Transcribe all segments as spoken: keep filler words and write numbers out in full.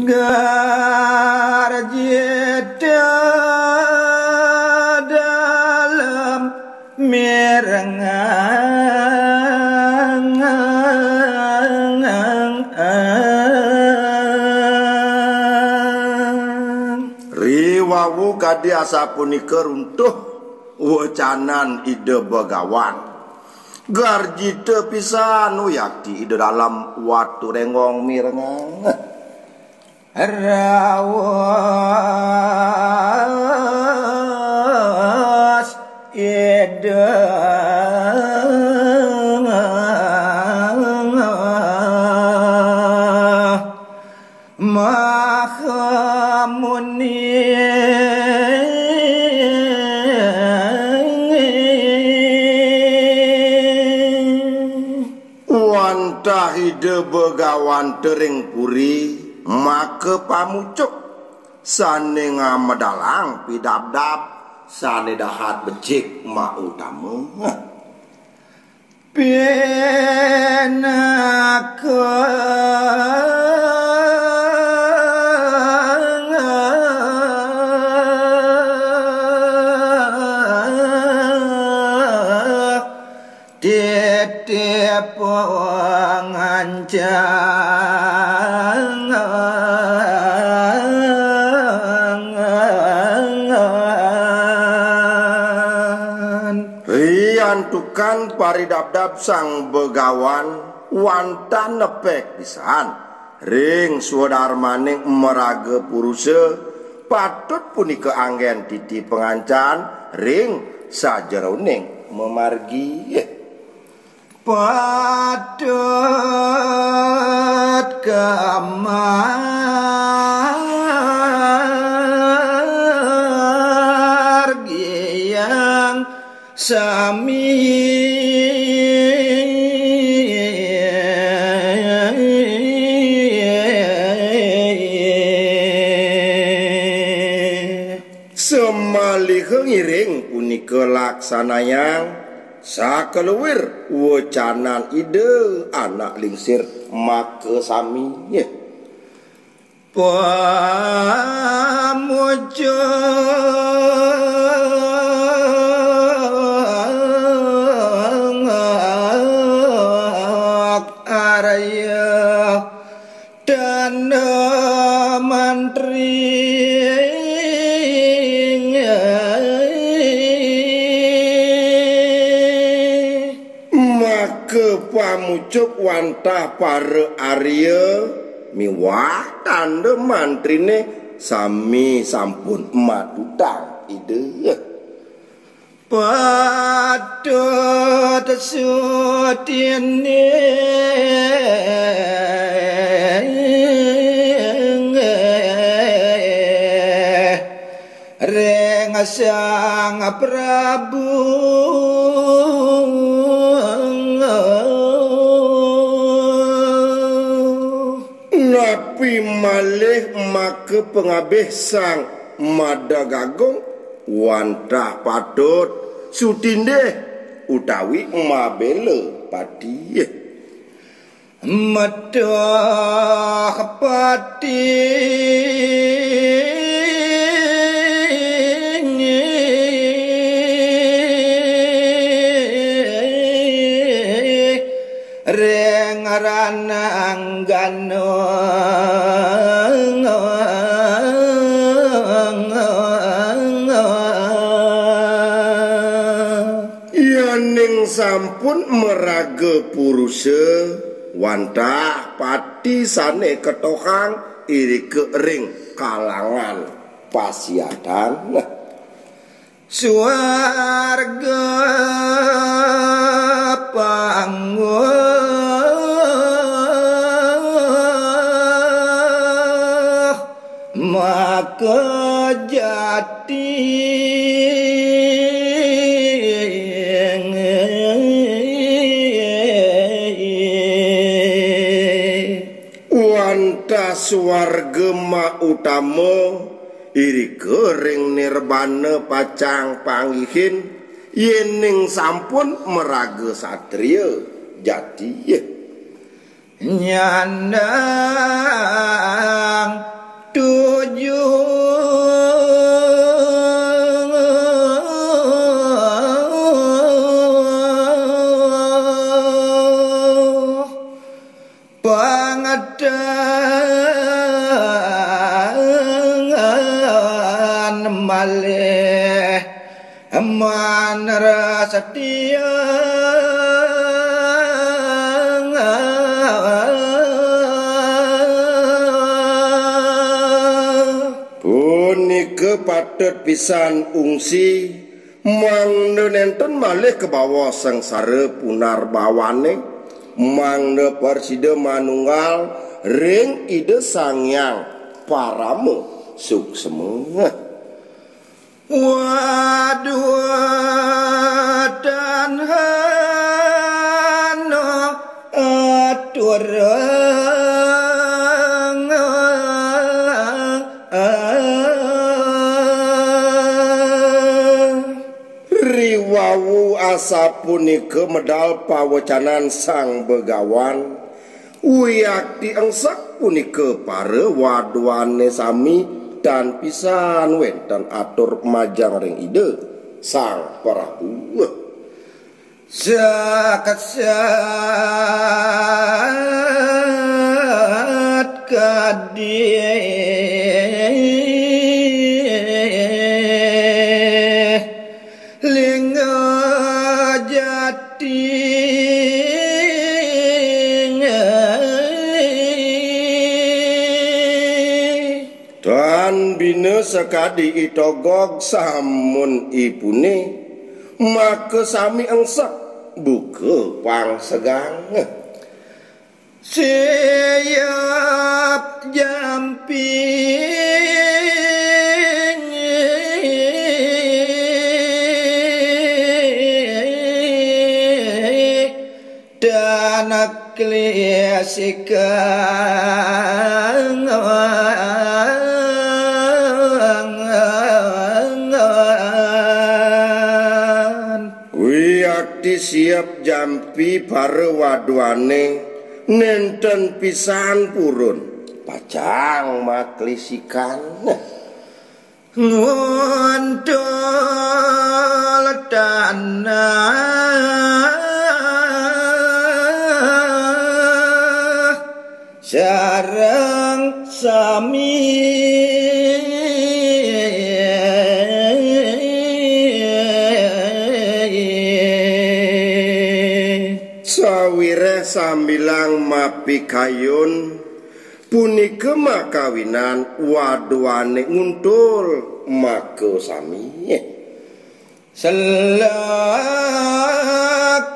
Garjita dalem mirengang. Riwawu kadi asapunika runtuh wecanan Ida Begawan. Garjita pisan uyakti Ida Dalem Watu Renggong mirengang. Rawas Ida Maha Muni. Wantah Ida Begawan tering puri, maka pamucuk sane ngamedalang pidabdab sane dahat becik mautama. Pinaka titip pangancangan. Riantukan paridabdab Sang Begawan wantah nepek pisan ring swadarmaning maraga purusa, patut punika anggen titi pangancan ring sajeroning mamargi. Patut kamargiang sami. Samaliha ngiring punika laksanayang sakalawir wecanan Ida Anak Lingsir makasami. Pamucuk arya tanda mantri. Maka pamucuk wantah para arya miwah tanda mantrine sami sampun matutang Ida. Patut sutine ring Sang Prabu. Napi malih maka pangabih Sang Madagagung wantah patut sutindih utawi mabela pati. Metuh pati ring rananggana. Yaning sampun maraga purusa wantah pati sane ketohang irika ring kalangan pasiatan. Swarga pangguh maka jati. Wantah swarga mautama irika ring nirbana pacang panggihin, yening sampun maraga satria jati. Nyandang patut pisan ungsi, mangda nenten malih kabawa sangsara punarbawané, mangda prasida manunggal ring Ida Sang Hyang Parama Suksma. Waduh, tanhana aturang. Riwau asapunika medal pawecanan Sang Begawan, wiakti engsek punika para waduané sami tan pisan wénten atur majeng ring Ida Sang Prabu. Saksat kadi lingga jati. Tan bina sakadi I Togog samun ipuné, maka sami engsek buka pangsegang. Siap jampi tan klisikan. Wiakti siap jampi para waduané, nénten pisan purun pacang maklisikan. Nguntul tanah sareng sami. Sawiréh sambilang mapikayun, punika makawinan waduané nguntul makasami. Selak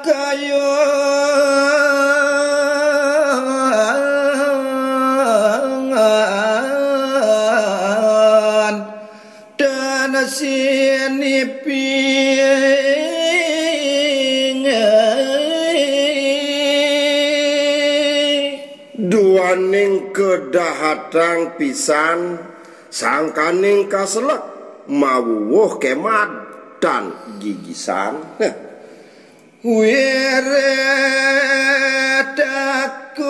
kayun tan sinipi. Duaning kadahatang pisan, sangkaning kaselek, mawuwuh kemad tan gigisan. Wiréh takut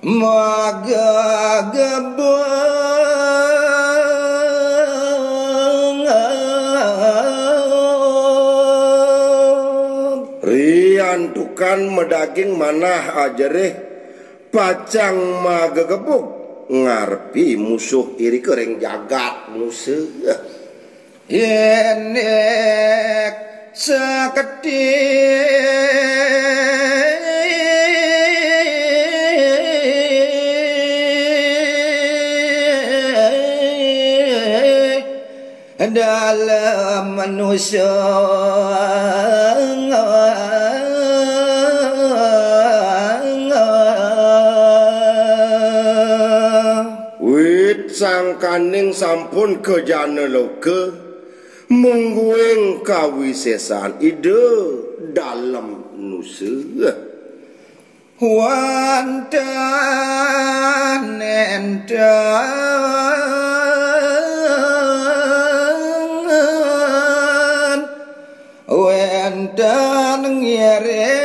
magegebug. Riantukan madaging manah ajerih, pacang magegebug ngarepi musuh irika ring jagat Nusa. Indik saketi dalem manusa. Wit sangkaning sampun ka jana loka, mungguing kawisésan Ida Dalem Nusa. Wantah nénten wénten ngiring.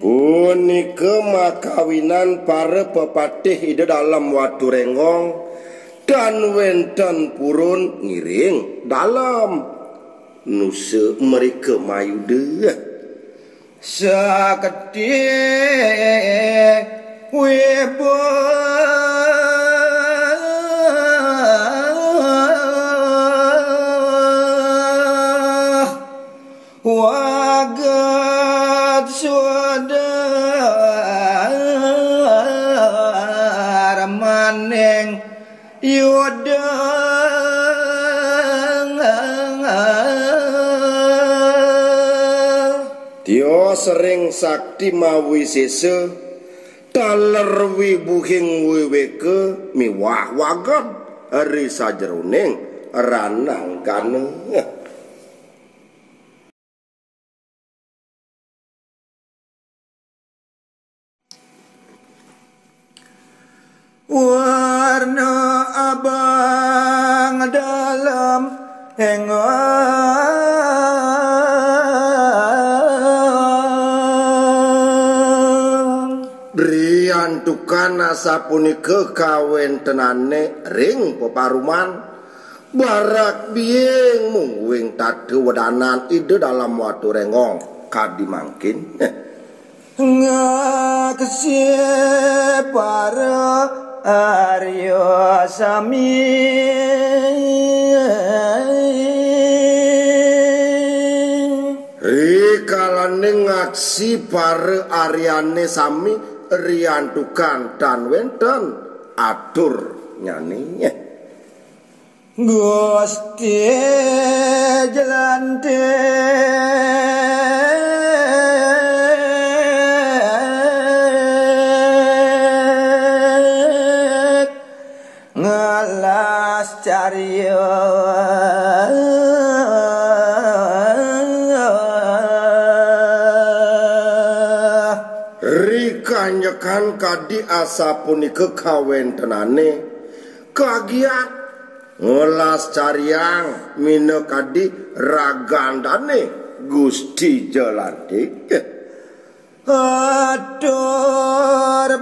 Punika makawinan para pepatih Ida Dalem Watu Rénggong, tan wénten purun ngiring Dalem Nusa mrika mayuda. Saketi wibu Yodang. Tios ring sakti mawisesa, taler wibuhing wiweka miwah wagad ri sajeroning ranangkana. Warna abang dalem engon. Riantukan asapunika kawentenane ring peparuman, barak biing mungguing tata wedanan Ida Dalem Watu Renggong kadi mangkin. Ngaksi para Arya sami. Rikalane ngaksi para Aryane sami, riantukan tan wenten aturnyane. Gusti Jelantik ngelas carya. Rikanjekan kadi asapunika kawentenane, kagiat ngelas caryang minakadi ragan dane Gusti Jelantik. Atur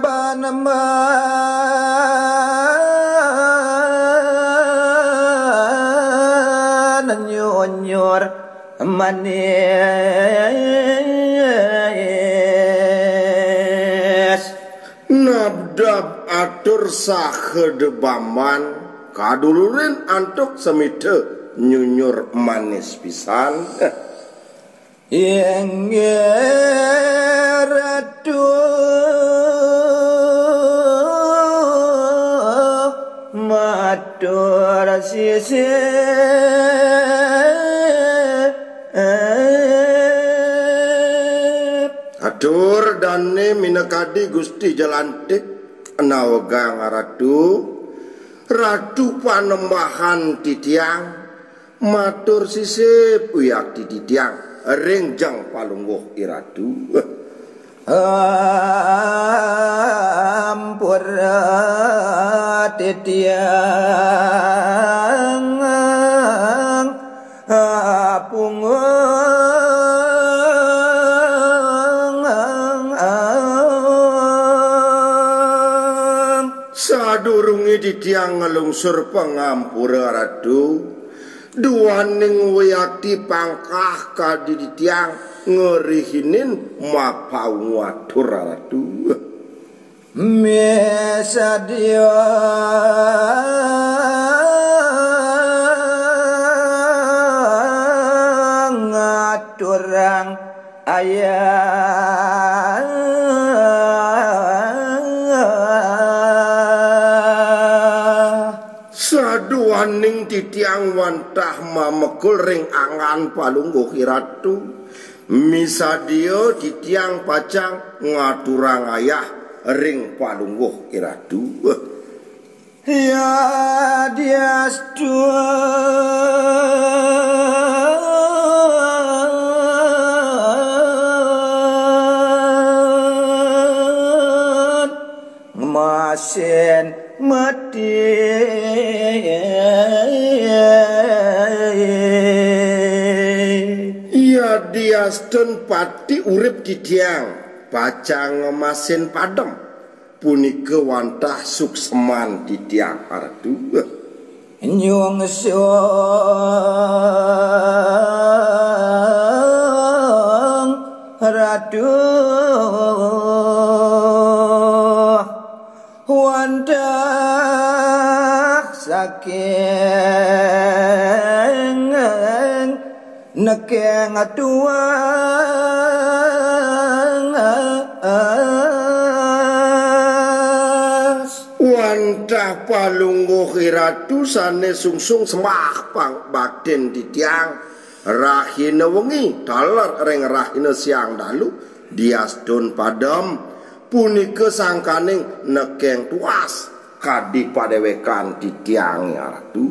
banemban nyunyur manis. Nabdab atur saha debamban kadulurin antuk semita nyunyur manis pisan. Inggih Ratu, matur sisip. Atur dane minakadi Gusti Jelantik, nawegang Ratu, Ratu Panembahan titiang, matur sisip wiakti titiang ring Jeng Palungguh Iratu. Ampura titiang apunggung. Sadurunge titiang nglungsur pangampura Ratu, duaning wiakti pangkah kadi titiang ngrihinin mapaungu atur Ratu. Misadia ngaturang ayah. Saduaning titiang wantah mamekul ring anggan Palungguh Iratu, misadia titiang pacang ngaturang ayah ring Palungguh Iratu. Yadiastu ngemasin mati. Yadiastun pati urip titiang, pacang ngemasin padem. Punika wantah sukseman titiang Ratu. Nyungsung Ratu wantah saking nekeng tuas. Wantah Tah palungguh iratu sané sungsung sembah pang baktin titiang, rahina wengi taler ring rahina siang dalu, diastun padem, punika sangkaning nekeng tuas kadi padéwékan titiang, ya Ratu.